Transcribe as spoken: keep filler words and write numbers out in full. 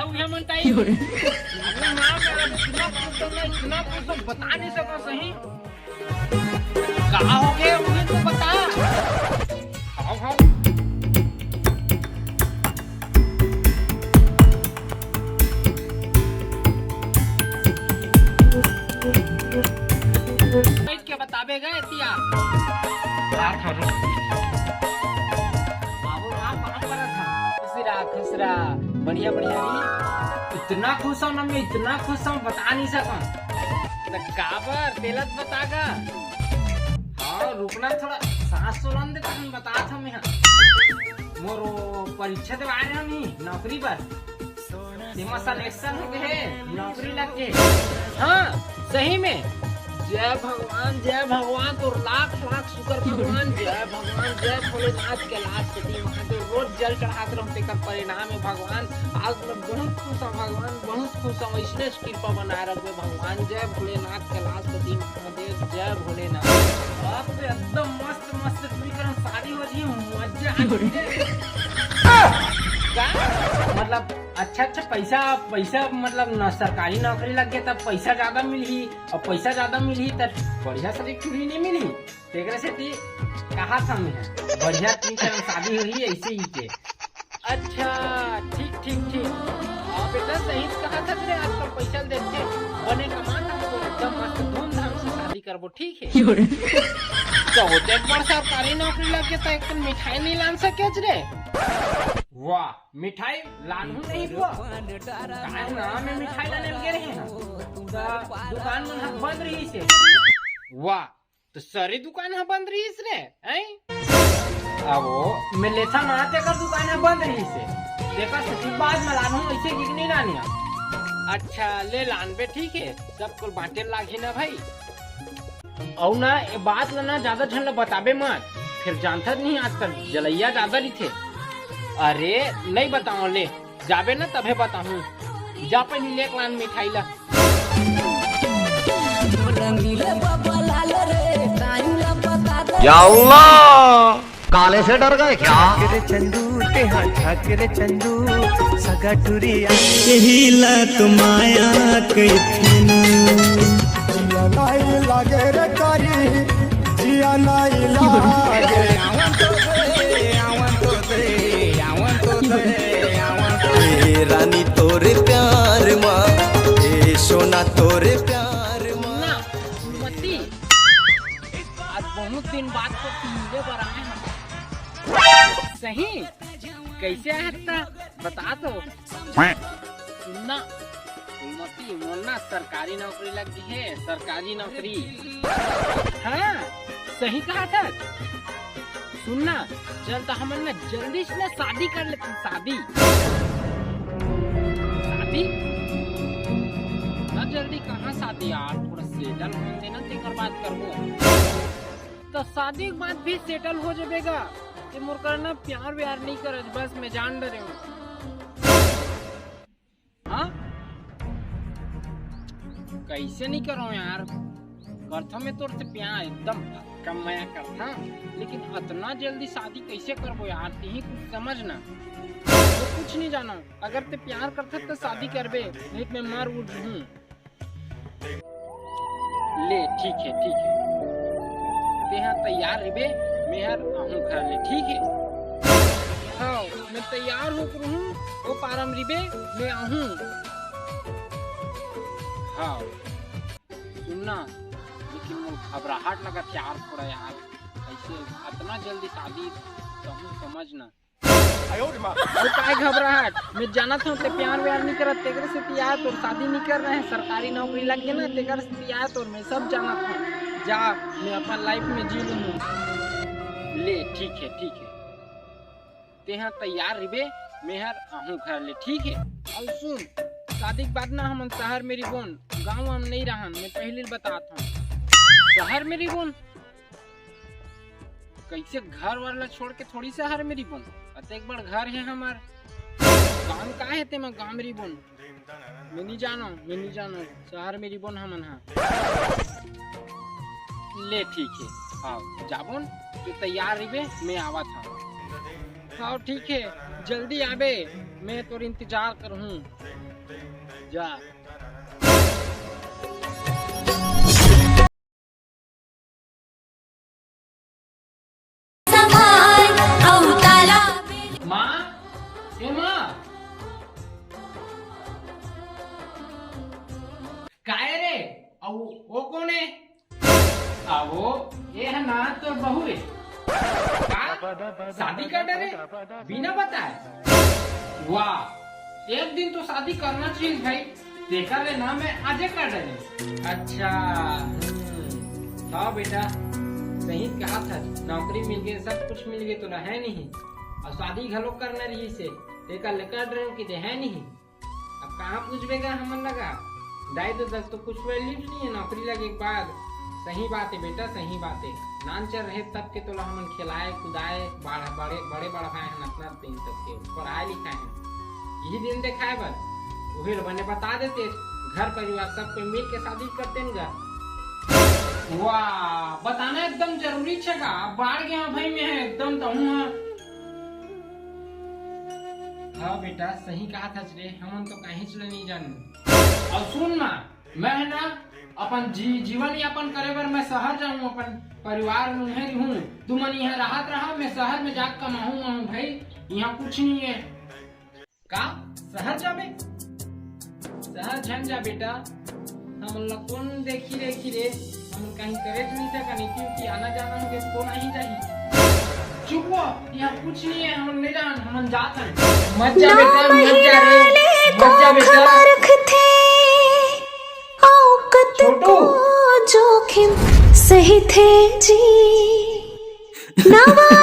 उहे मन टाइप। अरे ना, मैं इतना खुश हूँ, मैं इतना खुश हूँ, बता नहीं सको सही। का हो गया, उन्हें तो बता। खाओ, खाओ। बैठ के बताबे गए तिया। बाबू, आप काम करत हन। खुश रहा, खुश रहा। बढ़िया, बढ़िया जी। इतना खुश हूँ ना, मैं इतना खुश हूँ, बता नहीं सकूँ। त काबर, तेला त बता गा। हाँ, रुकना थोड़ा, सांस तो लान दे, तहन बतात हूँ मैं। मोर वो परीक्षा देवाए रहे हमी, नौकरी बर। तेमा selection हो गए, नौकरी लग गए। हाँ, सही में। जय भगवान, जय भगवान, तोर लाख लाख शुक्र भगवान, जय भगवान, जय भोलेनाथ, कैलाश पति महादेव, रोज जल चढ़ात रहूं, तेकर परिणाम है भगवान। आज मैं बहुत खुश हूँ भगवान, बहुत खुश हूँ, ऐसने कृपा बनाए रखबे भगवान। जय भोलेनाथ, कैलाश पति महादेव, जय भोलेनाथ। बाप रे, एकदम मस्त मस्त टुरी करन शादी हो जी, मजा आ गई रे। का? मतलब अच्छा अच्छा पैसा, पैसा मतलब ना, सरकारी नौकरी लग गया तब पैसा ज्यादा मिलही, और पैसा ज्यादा मिलही तब बढ़िया से टुरी नहीं मिलही। तेकरे सेती कहा था मैं, बढ़िया टुरी करन शादी होही ऐसे ही के। अच्छा, ठीक, ठीक, ठीक। हाँ बेटा, सही कहा था तेरे, आजकल पैसा देते, बने कमाता है तो एकदम मस्त धूमधाम से शादी करबो, ठीक है? तो होते एक बार सरकारी नौकरी लग गया तो एक दिन मिठाई नहीं लान सके रे। वाह, मिठाई लानहू नहीं हुआ। काहे ना, मैं मिठाई लाने में गे रहे हैं। तो दुकान मन ह बंद रही से। वाह, तो सरी दुकान ह बंद रहीस रे, हैं? अब वो मैं लेथा मा तेकर दुकान ह बंद रहीस हे। तेकर सेती बाद में लानहूं, ऐसे गिर नहीं लानिया। अच्छा, ले लानबे, ठीक है, सब कुल बांटे लागही ना भाई। अउ ना, ये बात ला ना ज्यादा झन ला बताबे मत, फिर जानथस नहीं आजकल जलैया ज्यादा रहिथे। अरे, नहीं बताओ ले, जाबे ना तभे बताहूं। जा पहिली लेके लान मिठाई ला। या अल्लाह, काले से डर गए क्या? ठाकरे चंदू, तेहा ठाकरे चंदू, सगा टुरिया। यही ला तो माया कहिथे ना। जिया नाई लागे रे कारी, जिया नाई लागे। ए रानी तोरे प्यार मा, ए सोना तोरे प्यार मा। ना, सुमति, आज बहुत दिन बाद तो मिले बर आए हैं। सही? कैसे आए हस? बता तो। सुनना, सुमति, मोर ना सरकारी नौकरी लग गई है, सरकारी नौकरी। हाँ, सही कहा था। सुनना, चल तो हमन ना जल्दी से ना शादी कर लेते हैं, शादी। शादी? ना जल्दी कहाँ शादी यार, थोड़ा settle होने देना, तेकर बात करबो। तो शादी के बाद भी settle हो जाबे गा। ते मोर करा ना प्यार व्यार नहीं करत, बस मैं जान डरे हूँ। हाँ? कैसे नहीं करो यार, करथो मैं तोर से प्यार, एकदम पक्का मया करथा, लेकिन अतना जल्दी शादी कैसे करबो यार, तेही कुछ समझ ना। तो कुछ नहीं जानो, अगर ते प्यार करथा तो शादी करबे, नहीं तो मैं मर उठ हूँ। ले, ठीक है, ठीक है। तेहा तैयार रहिबे, मेहर आहूँ घर ले, ठीक है? हाँ, मैं तैयार होके रहूँ, ओ पारम रहिबे, मैं आहूँ। हाँ, सुनना, लेकिन मोर घबराहट लगत यार, थोड़ा यार, ऐसे अतना जल्दी शादी, कहूँ समझ ना। अउ काय घबराहट? मैं जानत हूँ, ते प्यार व्यार नहीं करत, तेकर से तिया तोर शादी नहीं कर रहे हैं, सरकारी नौकरी लग गया ना, तेकर से तिया तोर मैं सब जानत हूँ। जा, मैं अपन life में जी लूँ। ले, ठीक है, ठीक है, तेहा तैयार रहिबे, मेहर आहूँ घर ले, ठीक है? अउ सुन, शादी के बाद ना हमन शहर में रिबोन, गाँव हम नहीं रहन, मैं पहली बतात हूँ। शहर में रिबोन? कैसे घर वाला छोड़ के थोड़ी शहर में रिबोन? अतेक बड़ घर है हमार। काम का है तेमा गाँव में रिबोन? मैं नहीं जानो, मैं नहीं जानो। शहर में रिबोन हमन हा। ले ठीक है, हाँ, जाबोन, तू तैयार रहिबे, मैं आवत हूँ। हाँ ठीक है, जल्दी आबे। मैं तोर इंतजार करहूँ। जा। माँ, ए माँ, काय रे? अउ ओ कोन ए? आवो, ए ह ना तोर बहू रे। का? शादी कर डरे? बिना बताए? वाह, एक दिन तो शादी करना चाहिए भाई। तेकर ले ना मैं आजे कर डरे। अच्छा, हम्म, हाँ बेटा, सही कहा था, नौकरी मिल गई, सब कुछ मिल गई तो रहे नहीं, और शादी घलो करना रही से, तेकर ले कर डरे कि दे है नहीं। अब कहाँ पूछबे गा हमन लगा? दाई ददा तो कुछ वैल्यू नहीं है नौकरी लगे के बाद। सही बात है बेटा, सही बात है। नानचर रहे तब के तोला हमन खिलाए, कुदाए, बाढ़-, बड़े, बड़े बढ़ाए हैं अतना दिन तक के, पढ़ाए लिखाए हैं। यही दिन दिखाए बर, उही ल बने बता देते, घर परिवार सब कोई मिल के शादी करते न गा। वाह, बताना एकदम जरूरी छे गा, अब बाढ़ गया भाई मैं एकदम तो हूँ। हाँ बेटा, सही कहा था रे, हमन तो कहीं ले नहीं जानू। और सुन ना, मैं है ना अपन जी, जीवन यापन करे बर मैं शहर जाऊँ, अपन परिवार में उहें रहूँ। तुमन यहाँ राहत रहा, मैं शहर में जाके कमाहूँ, महूँ भाई, यहाँ कुछ नहीं है। का शहर जाबे? शहर झन जा बेटा, हमन ला कौन देखी रेखी रे? हमन कहीं करे तो नहीं था, कहीं क्योंकि आना जाना हो गया, कौन आही जाही? चुप हो, यहाँ कुछ नहीं है, हमन नहीं जान, हमन जात हन। मत जा बेटा, मत जा रे, मत जा बेटा। छोटू। जोखिम सही थे जी। नवा